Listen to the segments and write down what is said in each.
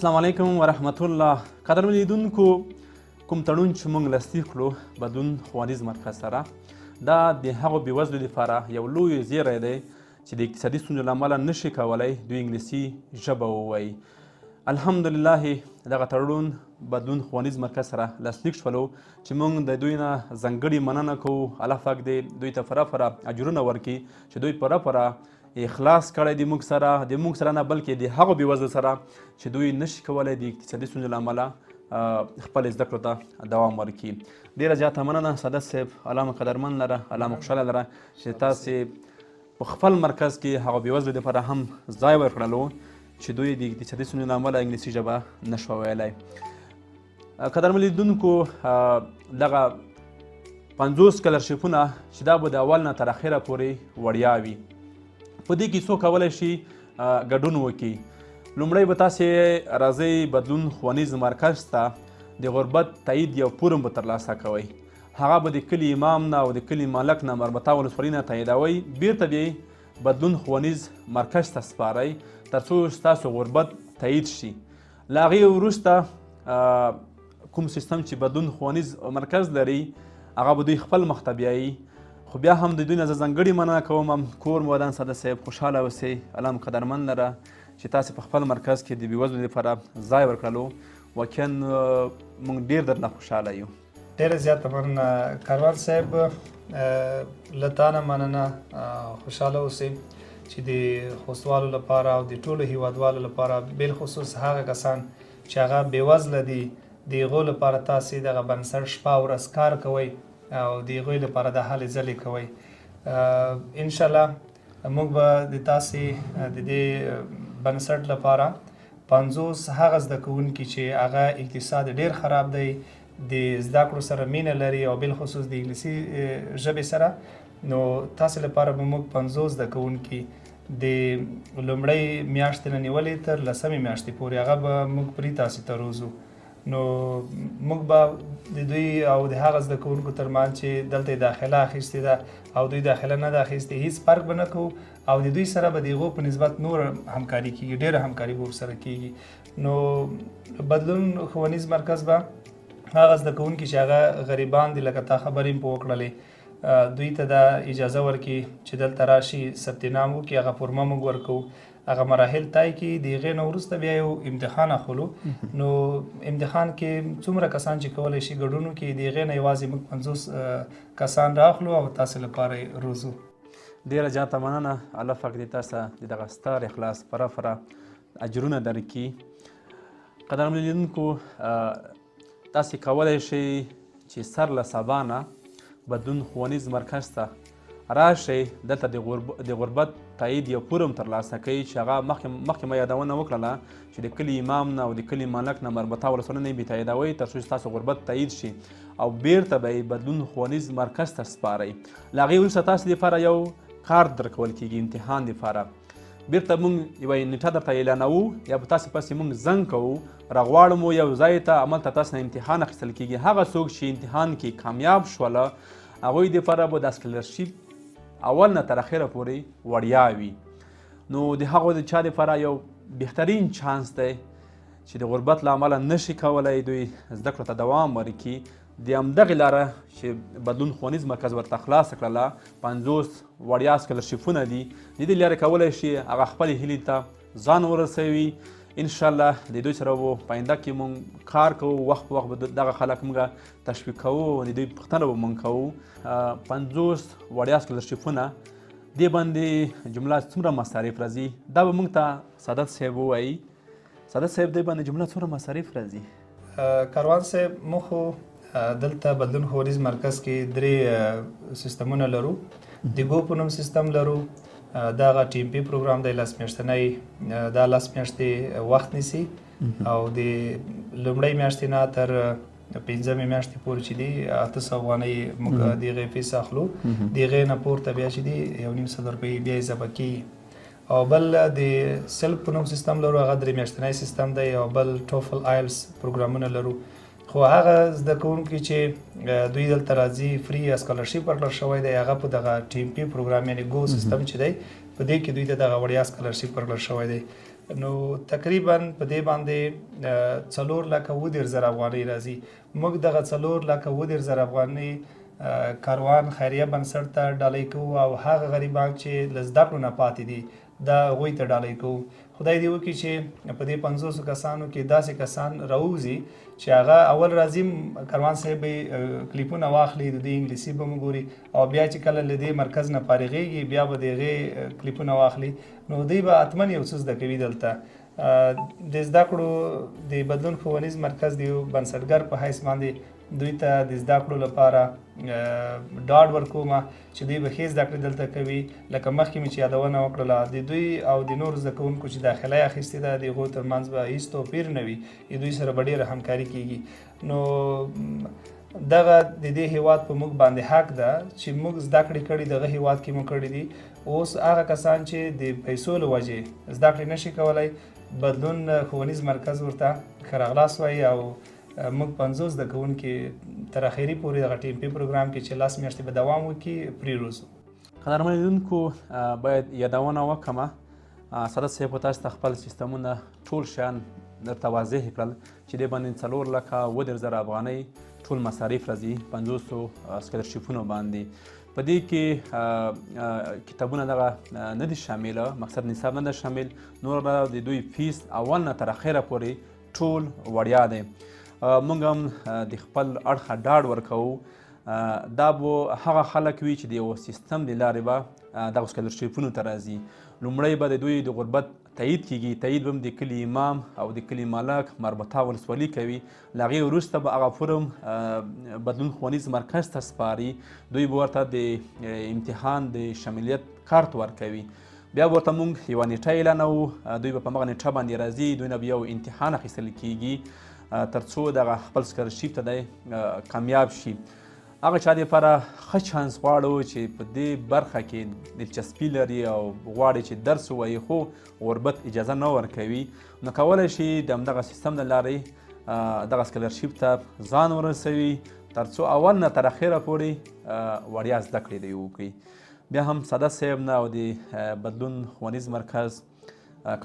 السلام علیکم ورحمت الله. قدرمن لیدونکو، کوم تړون چې موږ لاسلیک کړو بدلون ښوونیز مرکز سره، دا د هغو بېوزلو لپاره یو لوی زیری دی چې د اقتصادي ستونزو له امله نشي کولی دوی انګلیسي ژبه ووایي. الحمدلله، دغه تړون بدلون ښوونیز مرکز سره لاسلیک شولو چې موږ د دوی نه ځانګړي مننه کوو. الله پاک دې دوی ته پوره پوره اجرونه ورکړي چې دوی پوره پوره اخلاص کړی دی موږ سره، د موږ سره نه بلکې د هغو بېوزلو سره چې دوی نشي کولی د اقتصادي ستونزو له امله خپل زده کړو ته دوام ورکړي. ډېره زیاته مننه سادات صاحب، الله مو قدرمن لره، الله مو خوشحاله لره چې تاسې په خپل مرکز کې هغو بېوزلو دپاره هم ځای ورکړلو چې دوی د اقتصادي ستونزو له امله انګلیسي ژبه نشوه ویلی. قدرمن لیدونکو، دغه 50 سکالرشیپونه چې دا به د اول نه تر اخره پورې وړیا وي، په دې کې څوک کولی شي ګډون وکړي؟ لومړی به تاسې راځئ بدلون ښوونیز مرکز ته، د غربت تایید یو فورم به ترلاسه کوئ. هغه به د کلي امام نه او د کلي ملک نه، مربوطه ولسوالۍ نه تاییدوئ، بیرته به بدلون ښوونیز مرکز ته سپارئ ترڅو ستاسو غربت تایید شي. له هغې وروسته کوم سیستم چې بدلون ښوونیز مرکز لري، هغه به دوی خپل مخ ته بیایي. خو بیا هم د دوی نه زه ځانګړې مننه کوم. کور مو ودان ساده صاحب، خوشحاله اوسئ، الله مو قدرمن لره چې تاسې په خپل مرکز کې د بېوزلو لپاره ځای ورکړلو. واقعا موږ ډېر درنه خوشحاله یو. ډېره زیاته مننه کاروان صاحب، له تا نه مننه. خوشحاله اوسئ چې د خوستوالو لپاره او د ټولو هیوادوالو لپاره، بالخصوص هغه کسان چې هغه بېوزله دي، د هغو لپاره تاسې دغه بنسټ شپه او ورځ کار کوئ او د هغوی لپاره د هلې ځلې کوئ. انشاءالله موږ به د تاسې د دې بنسټ لپاره 50 هغه زده کوونکي چې هغه اقتصاد ډیر خراب دی، د زده کړو سره مینه لري او بالخصوص د انګلیسي ژبې سره، نو تاسې لپاره به موږ 50 زده کوونکي د لومړۍ میاشتې نه نیولې تر لسمې میاشتې پورې هغه به موږ پرې تاسې ته روزو. نو موږ به د دوی او د هغه زده کوونکو ترمنځ چې دلته یې داخله اخیستې ده او دوی داخله نه ده اخیستې، هیڅ فرق به نه کوو او د دوی سره به د هغو په نسبت نور همکاري کیږي، ډېره همکاري به ورسره کیږي. نو بدلون ښوونیز مرکز به هغه زده کوونکي چې هغه غریبان دي، لکه تا خبرې هم په وکړلې، دوی ته دا اجازه ورکړي چې دلته راشي، ثبت نام وکړي، هغه فورمه موږ ورکوو، هغه مراحل طی کړي، د هغې نه وروسته بیا یو امتحان اخلو. نو امتحان کې څومره کسان چې کولی شي ګډون وکړي، د هغې نه یوازې موږ 50 کسان راخلو او تاسې لپاره یې روزو. ډېره زیاته مننه، الله پاک دې تاسو د دغه ستر اخلاص پوره پوره اجرونه درکړي. قدرمن لیدونکو، تاسې کولی شئ چې سر له سبا نه بدلون ښوونیز مرکز ته راشئ. دلته د غربت تایید یو فورم ترلاسه کوي چې هغه مخکې ما یادونه وکړله چې د کلي امام نه او د کلي ملک نه، مربوطه ولسوالۍ نه یې تاییدوئ تر څو چې ستاسو غربت تایید شي او بیرته به یې بدلون ښوونیز مرکز ته سپارئ. له هغې وروسته تاسو دپاره یو کارت درکول کېږي امتحان دپاره. بیرته موږ یوه نیټه درته اعلانوو یا به تاسې پسې موږ زنګ کوو، راغواړو مو یو ځای ته، هملته تاسې نه امتحان اخیستل کېږي. هغه څوک چې امتحان کې کامیاب شوله، هغوی دپاره به دا سکالرشیپ اول نه تر اخره پورې وړیا وي. نو د هغو د چا دپاره یو بهترین چانس دی چې د غربت له امله نشي کولی دوی زده کړو ته دوام ورکړي، د همدغې لاره چې بدلون ښوونیز مرکز ورته خلاصه کړله، 50 وړیا سکالرشیپونه دي، د دې لارې کولی شي هغه خپلې هیلې ته ځان ورسوي. انشاءالله د دوی سره به په آینده کې مونږ کار کوو، وخت په وخت به دغه خلک مونږ تشویق کوو، د دوی پوښتنه به مونږ کوو. 50 وړیا سکالرشیپونه دې باندې جمله څومره مصارف راځي، دا به مونږ ته سادات صاحب ووایي. سادات صاحب، دې باندې جمله څومره مصارف راځي؟ کاروان صاحب، موږ خو دلته بدلون ښوونیز مرکز کې درې سیستمونه لرو. د ګو په نوم سیستم لرو، دا هغه ټي ام پي پروګرام دی، لس میاشتنی، دا 10 میاشتې وخت نیسي او د لومړۍ میاشتې نه تر پنځمې میاشتې پورې چې دي 800 افغانۍ موږ د هغې فیس اخلو، د هغې نه پورته بیا چې دي 150 روپۍ بیا اضافه کېږي. او بل د سلک په نوم سیستم لرو، هغه درې میاشتنی سیستم دی، او بل ټوفل آیلز پروګرامونه لرو. خو هغه زده کوونکي چې دوی دلته راځي، free scholarship ورکړل شوی دی، هغه په دغه ټي ام پي پروګرام یعنی ګو سیستم چې دی، په دې کې دوی ته دغه وړیا سکالرشیپ ورکړل شوی دی. نو تقریبا په دې باندې 4,37,000 افغانۍ راځي. موږ دغه 4,37,000 افغانۍ کاروان خیریه بنسټ ته ډالۍ کوو او هغه غریبان چې له زده کړو نه پاتې دي دا هغوی ته ډالۍ کوو. خدای دې وکړي چې په دې 50 کسانو کې داسې کسان راووځي چې هغه اول راځي، کاروان صاحب به کلیپونه واخلي، د دوی انګلیسي به مو ګوري او بیا چې کله له دې مرکز نه فارغېږي بیا به د هغې کلیپونه واخلي، نو دوی به حتما یو څه زده کوي. دلته د زده کړو د بدلون ښوونیز مرکز د یو بنسټګر په حیث باندې دوی ته د زده کړو لپاره ډاډ ورکوم چې دوی به ښې زده کړې دلته کوي. لکه مخکې مې چې یادونه وکړله، د دوی او د نورو زده کوونکو چې داخله یې اخیستې ده د هغو ترمنځ به هیڅ توپیر نه وي، د دوی سره به ډېره همکاري کیږي. نو دغه د دې هیواد په موږ باندې حق ده چې موږ زده کړې کړي، دغه هیواد کې مو کړي دي. اوس هغه کسان چې د پیسو له وجې زده کړې نشي کولی، بدلون ښوونیز مرکز ورته ښه راغلاست وایي او موږ 50 زده کوونکي تر اخري پورې دغه ټي ام پي پروګرام کې چې 10 میاشتې به دوام وکړي پرې روزو. قدرمن لیدونکو، باید یادونه وکړم، سادات صاحب تاسو ته خپل سیستمونه ټول شیان درته واضح کړل چې دې باندې 4,37,000 افغانۍ ټول مصارف راځي 50 سکالرشیپونو باندې. په دې کې کتابونه دغه نه دي شامل، مقصد نصاب نه ده شامل، نور د دوی فیس اول نه تر اخره پورې ټول وړیا دی. موږ هم د خپل اړخه ډاډ ورکوو، دا به هغه خلک وي چې د یو سیستم د لارې به دغه سکالرشیپونو ته راځي. لومړی به د دوی د غربت تایید کیږي، تایید به هم د کلي امام او د کلي ملک مربوطه ولسوالي کوي. له هغې وروسته به هغه فورم بدلون ښوونیز مرکز ته سپاري، دوی به ورته د امتحان د شاملیت کارت ورکوي. بیا به ورته موږ یوه نیټه اعلانوو، دوی به په همغه نیټه باندې راځي، دوی نه به یو امتحان اخیستل کیږي ترڅو دغه خپل سکالرشیپ ته دی کامیاب شي. هغه چا دپاره ښه چانس غواړو چې په دې برخه کې دلچسپي لري او غواړي چې درس ووایي خو غربت اجازه نه ورکوي، نو کولی شي د همدغه سیستم له لارې دغه سکالرشیپ ته ځان ورسوي ترڅو اول نه تر اخره پورې وړیا زده کړې دوی وکړي. بیا هم سادات صاحب نه او د بدلون ښوونیز مرکز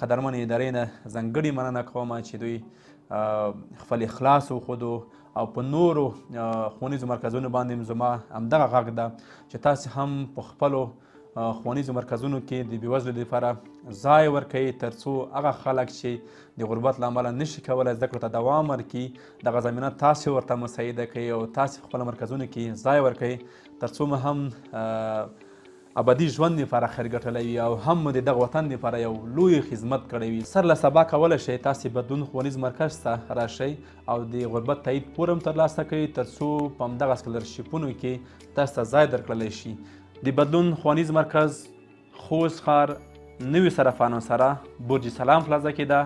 قدرمنې ادارې نه ځانګړې مننه کوم چې دوی خپل اخلاص وښودو او په نورو ښوونیزو مرکزونو باندې زما همدغه غږ ده چې تاسې هم په خپلو ښوونیزو مرکزونو کې د بېوزلو لپاره ځای ورکوي ترڅو هغه خلک چې د غربت له امله نشي کولی زده کړو ته دوام ورکړي، دغه زمینه تاسې ورته مساعده کوي او تاسې په خپلو مرکزونو کې ځای ورکوي ترڅو مو هم ابدي ژوند لپاره خیر ګټلی وي او هم مو د دغه وطن لپاره یو لوی خدمت کړی وي. سر له سبا کولی شئ تاسې بدلون ښوونیز مرکز ته راشئ او د غربت تایید پور هم ترلاسه کړئ ترڅو په همدغه سکالرشیپونو کې تاسو ته ځای درکړلی شي. د بدلون ښوونیز مرکز خوست ښار نوي صرافانو سره برج سلام پلازا کې ده.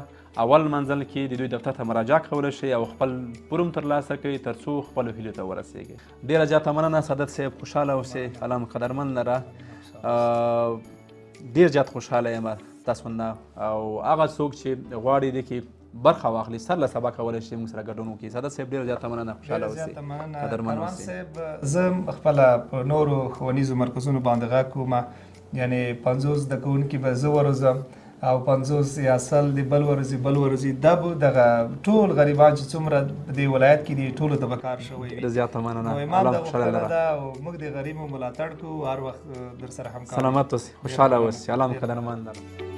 اول منزل کې د دوی دفتر ته مراجعه کولی شئ او خپل پور هم ترلاسه کړئ ترڅو خپلو هیلو ته ورسیږئ. ډېره زیاته مننه سادات صاحب، خوشحاله اوسئ، الله مو قدرمن لره. ډېر زیات خوشحاله یم تاسو نه او هغه څوک چې غواړي دې کې برخه واخلي سر له سبا کولی شي موږ سره ګډون وکړي. سادات صاحب ډېره زیاته مننه، خوشحاله اوسئ، قدرمن اوسئ. زه خپله په نورو ښوونیزو مرکزونو باندې غږ کوم، یعنې 50 زده کوونکي به زه وروزم او 50 یا 100 د بل ورځي بل ورځي، دا به دغه ټول غریبان چې څومره په دې ولایت کې دي ټولو ته به کار شوی وي. ډېره زیاته مننه، نو امام الله دا خوشحاله غوښتنه لره. ده او موږ د غریبو ملاتړ کوو، هر وخت در سره همکار. سلامت اوسئ، خوشحاله اوسئ، الله مو قدرمن لره.